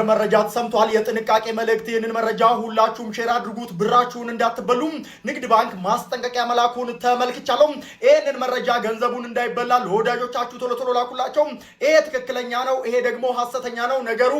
መረጃ ተሰምቷል። የጥንቃቄ መልእክት። ይህንን መረጃ ሁላችሁም share አድርጉት፣ ብራችሁን እንዳትበሉም ንግድ ባንክ ማስጠንቀቂያ መላኩን ተመልክቻለሁ። ይህንን መረጃ ገንዘቡን እንዳይበላ ለወዳጆቻችሁ ቶሎ ቶሎ ላኩላቸው። ይሄ ትክክለኛ ነው፣ ይሄ ደግሞ ሀሰተኛ ነው። ነገሩ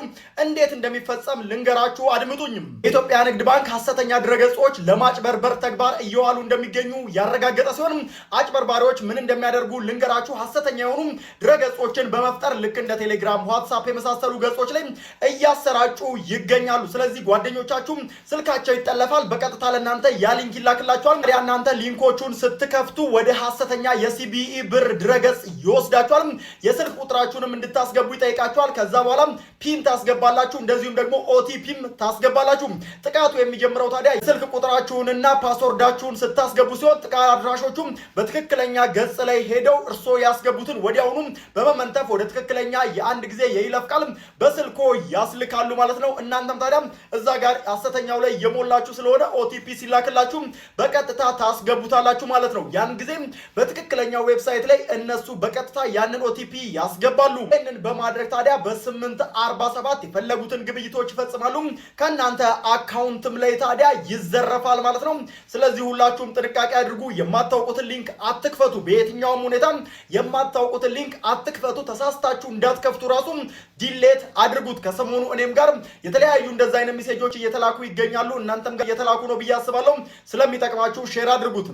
እንዴት እንደሚፈጸም ልንገራችሁ፣ አድምጡኝም። የኢትዮጵያ ንግድ ባንክ ሀሰተኛ ድረገጾች ለማጭበርበር ተግባር እየዋሉ እንደሚገኙ ያረጋገጠ ሲሆን አጭበርባሪዎች ምን እንደሚያደርጉ ልንገራችሁ። ሀሰተኛ የሆኑ ድረገጾችን በመፍጠር ልክ እንደ ቴሌግራም፣ ዋትሳፕ የመሳሰሉ ገጾች ላይ እያሰራጩ ይገኛሉ። ስለዚህ ጓደኞቻችሁም ስልካቸው ይጠለፋል። በቀጥታ ለእናንተ ያ link ይላክላችኋል። ታዲያ እናንተ link ኦቹን ስትከፍቱ ወደ ሀሰተኛ የ CBE ብር ድረገጽ ይወስዳችኋል። የስልክ ቁጥራችሁንም እንድታስገቡ ይጠይቃችኋል። ከዛ በኋላ PIN ታስገባላችሁ፣ እንደዚሁም ደግሞ OTP ም ታስገባላችሁ። ጥቃቱ የሚጀምረው ታዲያ የስልክ ቁጥራችሁንና password ኣችሁን ስታስገቡ ሲሆን ጥቃት አድራሾቹም በትክክለኛ ገጽ ላይ ሄደው እርስዎ ያስገቡትን ወዲያውኑም በመመንተፍ ወደ ትክክለኛ የአንድ ጊዜ የይለፍ ቃል በስልኮ ያስልካሉ ማለት ነው። እናንተም ታዲያ እዛ ጋር ሐሰተኛው ላይ የሞላችሁ ስለሆነ OTP ሲላክላችሁ በቀጥታ ታስገቡታላችሁ ማለት ነው። ያን ጊዜም በትክክለኛው website ላይ እነሱ በቀጥታ ያንን OTP ያስገባሉ። ይህንን በማድረግ ታዲያ በ847 የፈለጉትን ግብይቶች ይፈጽማሉ። ከእናንተ account ም ላይ ታዲያ ይዘረፋል ማለት ነው። ስለዚህ ሁላችሁም ጥንቃቄ አድርጉ። የማታውቁትን link አትክፈቱ። በየትኛውም ሁኔታ የማታውቁትን link አትክፈቱ። ተሳስታችሁ እንዳትከፍቱ ራሱ delete አድርጉት። ከሰሞኑ እኔም ጋር የተለያዩ እንደዛ አይነት ሜሴጆች እየተላኩ ይገኛሉ። እናንተም ጋር እየተላኩ ነው ብዬ አስባለሁ። ስለሚጠቅማችሁ share አድርጉት።